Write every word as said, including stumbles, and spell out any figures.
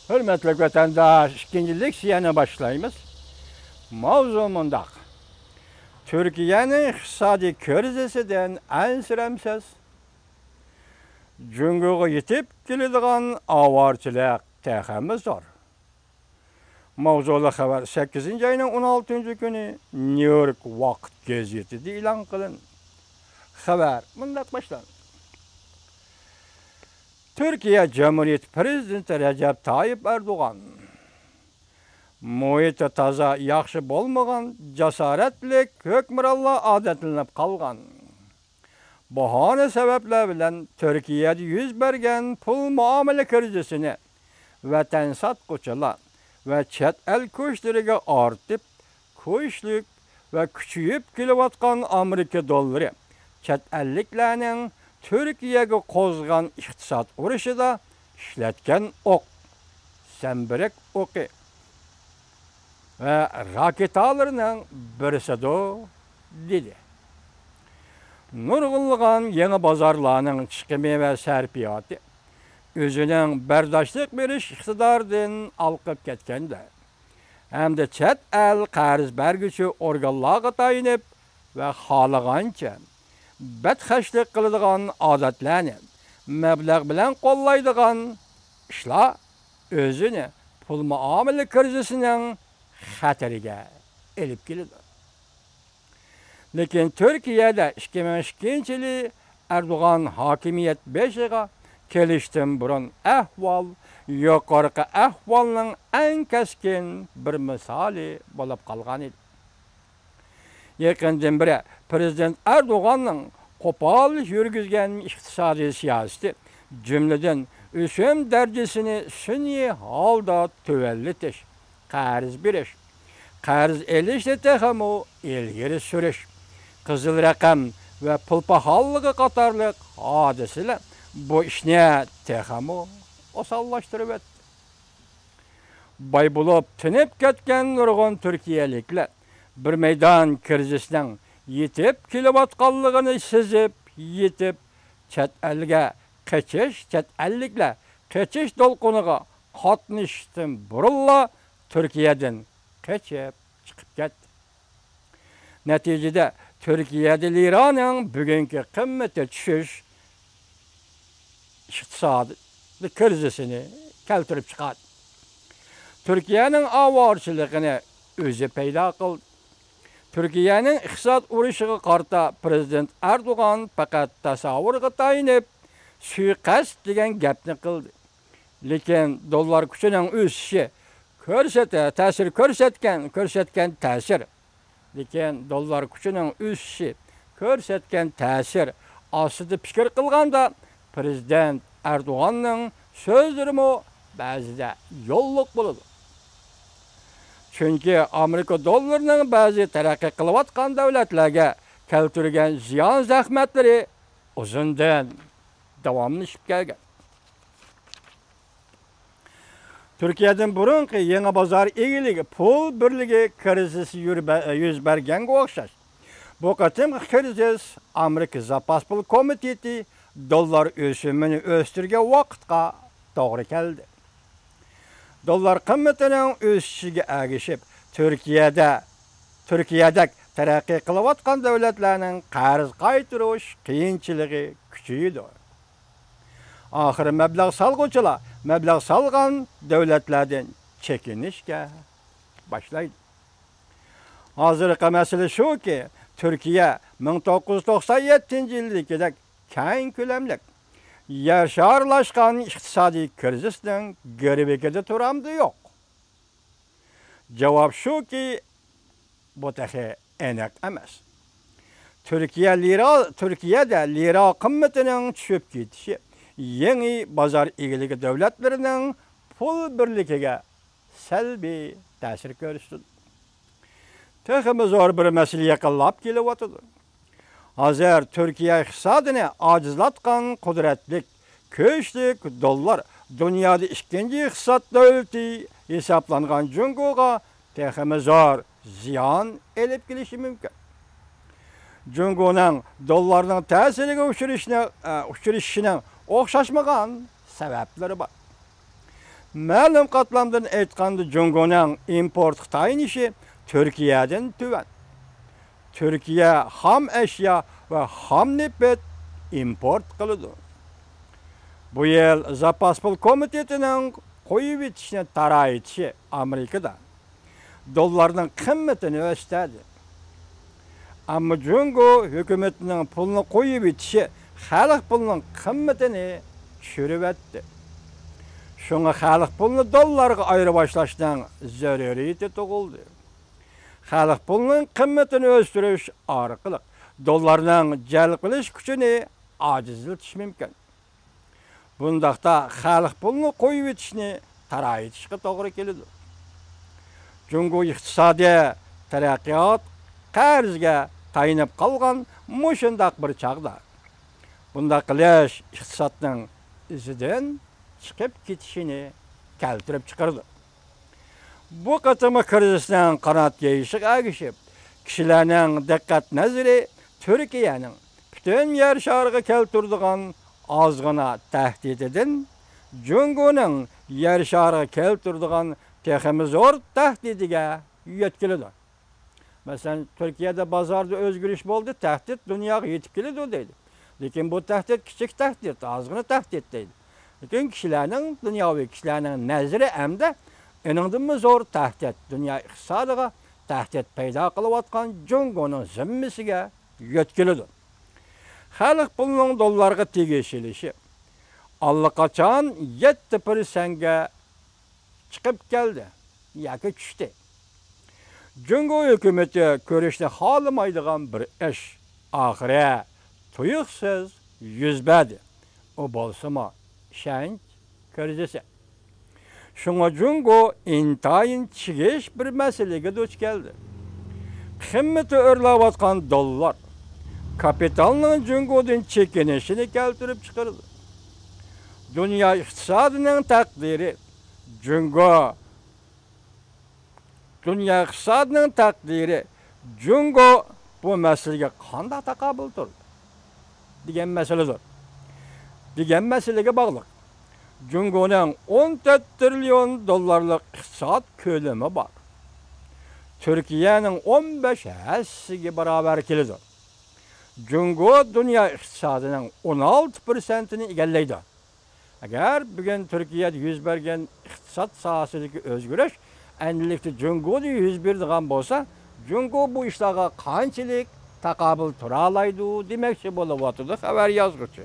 ھۆرمەتلىك ۋەتەنداش، ئىككىنچى لېكسىيەنى باشلايمىز. ماۋزۇ مۇنداق. تۈركىيەنىڭ ئىقتىسادىي كىرىزىسىدىن ئەنسىرەمسىز؟ جۇڭگوغا يېتىپ كېلىدىغان ئاۋارىچىلىك تېخىمۇ زور. ماۋزۇلۇق خەۋەر سەككىزىنچى ئاينىڭ ئون ئالتىنچى كۈنى نيۇ يورك ۋاقىت گېزىتىدە ئېلان قىلىندى. خەۋەر مۇنداق باشلاندى. تۈركىيە جۇمھۇرىيىتى پىرېزىدېنتى رەجەپ تايىپ ئەردوغان، مۇھىتى تازا ياخشى بولمىغان جاسارەتلىك ھۆكۈمرانلار ئادەتلىنىپ قالغان. باھانە سەۋەبلەر بىلەن تۈركىيەدە يۈز بەرگەن پۇل مۇئامىلە كىرىزىسىنى ۋەتەن ساتقۇچىلار ۋە چەت ئەل كۈچلىرىگە ئارتىپ، كۈچلۈك ۋە كۈچىيىپ كېلىۋاتقان ئامېرىكا دوللىرى چەت ئەللىكلەرنىڭ تۈركىيەگە قوزغىغان ئىقتىساد ئۇرۇشىدا ئىشلەتكەن ئوق، زەمبىرەك ئوقى ۋە راكېتالىرىنىڭ بىرسىدۇر، دېدى. نۇرغۇنلىغان يېڭى بازارلارنىڭ چىقىمى ۋە سەرپىياتى ئۆزىنىڭ بەرداشلىق بېرىش ئىقتىدارىدىن ھالقىپ كەتكەندە، ھەمدە چەت ئەل قەرز بەرگۈچى ئورگانلارغا تايىنىپ ۋە خالىغانچە بەتخەجلىك قىلىدىغان ئادەتلەرنى مەبلەغ بىلەن قوللايدىغان ئىشلار ئۆزىنى پۇل مۇئامىلە كىرىزىسىنىڭ خەتىرىگە ئېلىپ كېلىدۇ. لېكىن تۈركىيەدە ئىككى مىڭ ئىككىنچى يىلى ئەردوغان ھاكىمىيەت بېشىغا كېلىشتىن بۇرۇن ئەھۋال يۇقىرىقى ئەھۋالنىڭ ئەڭ كەسكىن بىر مىسالى بولۇپ قالغان ئىدى. يېقىندىن بېرى پىرېزىدېنت ئەردوغاننىڭ قوپال يۈرگۈزگەن ئىقتىسادىي سىياسىتى، جۈملىدىن ئۆسۈم دەرىجىسىنى سۈنئىي ھالدا تۆۋەنلىتىش، قەرز بېرىش، قەرز ئېلىشنى تېخىمۇ ئىلگىرى سۈرۈش، قىزىل رەقەم ۋە پۇل پاخاللىقى قاتارلىق ھادىسىلەر بۇ ئىشنى تېخىمۇ ئوساللاشتۇرۇۋەتتى. باي بولۇپ تېنىپ كەتكەن نۇرغۇن تۈركىيەلىكلەر بىر مەيدان كىرىزىسنىڭ يېتىپ كېلىۋاتقانلىقىنى سېزىپ يېتىپ، چەت ئەلگە قېچىش، چەت ئەللىكلەر قېچىش دولقۇنىغا قاتنىشىشتىن بۇرۇنلا تۈركىيەدىن قېچىپ چىقىپ كەتتى. نەتىجىدە، تۈركىيەدە لىرانىڭ بۈگۈنكى قىممىتى چۈشۈش ئىقتىسادىي كىرىزىسىنى كەلتۈرۈپ چىقاردى. تۈركىيەنىڭ ئاۋارىچىلىقىنى ئۆزى پەيدا قىلدى. تۈركىيەنىڭ ئىقتىساد ئۇرۇشىغا قارىتا پىرېزىدېنت ئەردوغان پەقەت تەسەۋۋۇرغا تايىنىپ، سۇيىقەست دېگەن گەپنى قىلدى. لېكىن دوللار كۈچىنىڭ ئۆسۈشى كۆرسەت-، تەسىر كۆرسەتكەن، كۆرسەتكەن تەسىر. لېكىن دوللار كۈچىنىڭ ئۆسۈشى كۆرسەتكەن تەسىر ئاستىدا پىكىر قىلغاندا، پىرېزىدېنت ئەردوغاننىڭ سۆزلىرىمۇ بەزىدە يوللۇق بولىدۇ. چۈنكى ئامېرىكا دوللىرىنىڭ بەزى تەرەققىي قىلىۋاتقان دۆلەتلەرگە كەلتۈرگەن زىيان زەخمەتلىرى ئۇزۇندىن داۋاملىشىپ كەلگەن. تۈركىيەدىن بۇرۇنقى يېڭى بازار ئىگىلىكى پۇل بىرلىكى كىرىزىسى يۈر-، يۈز بەرگەنگە ئوخشاش، بۇ قېتىمقى كىرىزىس ئامېرىكا زاپاس پۇل كومىتېتى دوللار ئۆسۈمىنى ئۆستۈرگەن ۋاقىتقا توغرا كەلدى. دوللار قىممىتىنىڭ ئۆسۈشىگە ئەگىشىپ، تۈركىيەدە، تۈركىيەدەك تەرەققىي قىلىۋاتقان دۆلەتلەرنىڭ قەرز قايتۇرۇش قىيىنچىلىقى كۈچىيىدۇ. ئاخىرى مەبلەغ سالغۇچىلار مەبلەغ سالغان دۆلەتلەردىن چېكىنىشكە باشلايدۇ. ھازىرقى مەسىلە شۇكى، تۈركىيە مىڭ توققۇز يۈز توقسان يەتتىنچى يىلدىكىدەك كەڭ كۆلەملىك، يەر شارلاشقان ئىقتىسادىي كىرىزىسنىڭ گىرۋىكىدە تۇرامدۇ يوق؟ جاۋاب شۇكى، بۇ تېخى ئېنىق ئەمەس. تۈركىيە لىرا، تۈركىيەدە لىرا قىممىتىنىڭ چۈشۈپ كېتىشى يېڭى بازار ئىگىلىكى دۆلەتلىرىنىڭ پۇل بىرلىكىگە سەلبىي تەسىر كۆرسىتىدۇ. تېخىمۇ زور بىر مەسىلە يېقىنلاپ كېلىۋاتىدۇ. ھازىر تۈركىيە ئىقتىسادىنى ئاجىزلاتقان قۇدرەتلىك، كۈچلۈك دوللار دۇنيادا ئىككىنچى ئىقتىساد دۆلىتى ھېسابلانغان جۇڭگوغا تېخىمۇ زور زىيان ئېلىپ كېلىشى مۇمكىن. جۇڭگونىڭ دوللارنىڭ تەسىرىگە ئۇچرىشىنىڭ، ئە، ئۇچرىشىشىنىڭ ئوخشاشمىغان سەۋەبلىرى بار. مەلۇم قاتلامدىن ئېيتقاندا، جۇڭگونىڭ ئىمپورتقا تايىنىشى تۈركىيەدىن تۆۋەن. تۈركىيە خام ئەشيا ۋە خام نېفىت ئىمپورت قىلىدۇ. بۇ يىل زاپاس پۇل كومىتېتىنىڭ قويۇۋېتىشنى تارايتىشى ئامېرىكىدا دوللارنىڭ قىممىتىنى ئۆستۈردى. ئەمما جۇڭگو ھۆكۈمىتىنىڭ پۇلنى قويۇۋېتىشى خەلق پۇلىنىڭ قىممىتىنى چۈشۈرۈۋەتتى. شۇڭا خەلق پۇلىنى دوللارغا ئايرىۋاشلاشنىڭ زۆرۈرىيىتى تۇغۇلدى. خەلق پۇلىنىڭ قىممىتىنى ئۆستۈرۈش ئارقىلىق دوللارنىڭ جەلپ قىلىش كۈچىنى ئاجىزلىتىش مۇمكىن. بۇنداقتا خەلق پۇلىنى قويۇۋېتىشنى تارايتىشقا توغرا كېلىدۇ. جۇڭگو ئىقتىسادى تەرەققىيات قەرزگە تايىنىپ قالغان مۇشۇنداق بىر چاغدا، بۇنداق قىلىش ئىقتىسادنىڭ ئىزىدىن چىقىپ كېتىشىنى كەلتۈرۈپ چىقىرىدۇ. بۇ قېتىمقى كىرىزىسنىڭ قانات يېيىشىغا ئەگىشىپ، كىشىلەرنىڭ دىققەت نەزىرى تۈركىيەنىڭ پۈتۈن يەر شارىغا كەلتۈرىدىغان ئازغىنا تەھدىتىدىن جۇڭگونىڭ يەر شارىغا كەلتۈرىدىغان تېخىمۇ زور تەھدىتىگە يۆتكىلىدۇ. مەسىلەن، تۈركىيەدە بازاردا ئۆزگىرىش بولدى، تەھدىت دۇنياغا يېتىپ كېلىدۇ دەيدۇ. لېكىن بۇ تەھدىت كىچىك تەھدىت، ئازغىنا تەھدىت دەيدۇ. لېكىن كىشىلەرنىڭ، دۇنياۋى كىشىلەرنىڭ نەزىرى ئەمدى ئېنىڭدىنمۇ زور تەھدىت، دۇنيا ئىقتىسادىغا تەھدىت پەيدا قىلىۋاتقان جۇڭگونىڭ زىممىسىگە يۆتكىلىدۇ. خەلق پۇلىنىڭ دوللارغا تېگىشلىشى ئاللىقاچان يەتتە پىرسەنتكە چىقىپ كەلدى ياكى چۈشتى. جۇڭگو ھۆكۈمىتى كۆرۈشنى خالىمايدىغان بىر ئىش ئاخىرى تۇيۇقسىز يۈز بەردى. ئۇ بولسىمۇ ئىشەنچ كىرىزىسى. شۇڭا جۇڭگو ئىنتايىن چىگىش بىر مەسىلىگە دۇچ كەلدى. قىممىتى ئۆرلەۋاتقان دوللار كاپىتالنىڭ جۇڭگودىن چېكىنىشىنى كەلتۈرۈپ چىقىرىدۇ. دۇنيا ئىقتىسادىنىڭ تەقدىرى جۇڭگو، دۇنيا ئىقتىسادىنىڭ تەقدىرى جۇڭگو بۇ مەسىلىگە قانداق تاقابىل تۇرىدۇ دېگەن مەسىلىدۇر. دېگەن مەسىلىگە باغلىق. جۇڭگونىڭ ئون تۆت تىرىليون دوللارلىق ئىقتىساد كۆلىمى بار. تۈركىيەنىڭ ئون بەش ھەسسىسىگە باراۋەر كېلىدۇ. جۇڭگو دۇنيا ئىقتىسادىنىڭ ئون ئالتە پىرسەنتىنى ئىگىلەيدۇ. ئەگەر بۈگۈن تۈركىيەدە يۈز بەرگەن ئىقتىساد ساھەسىدىكى ئۆزگىرىش ئەنىلىكتە جۇڭگودا يۈز بېرىدىغان بولسا، جۇڭگو بۇ ئىشلارغا قانچىلىك تاقابىل تۇرالايدۇ دېمەكچى بولۇۋاتىدۇ خەۋەر يازغۇچى.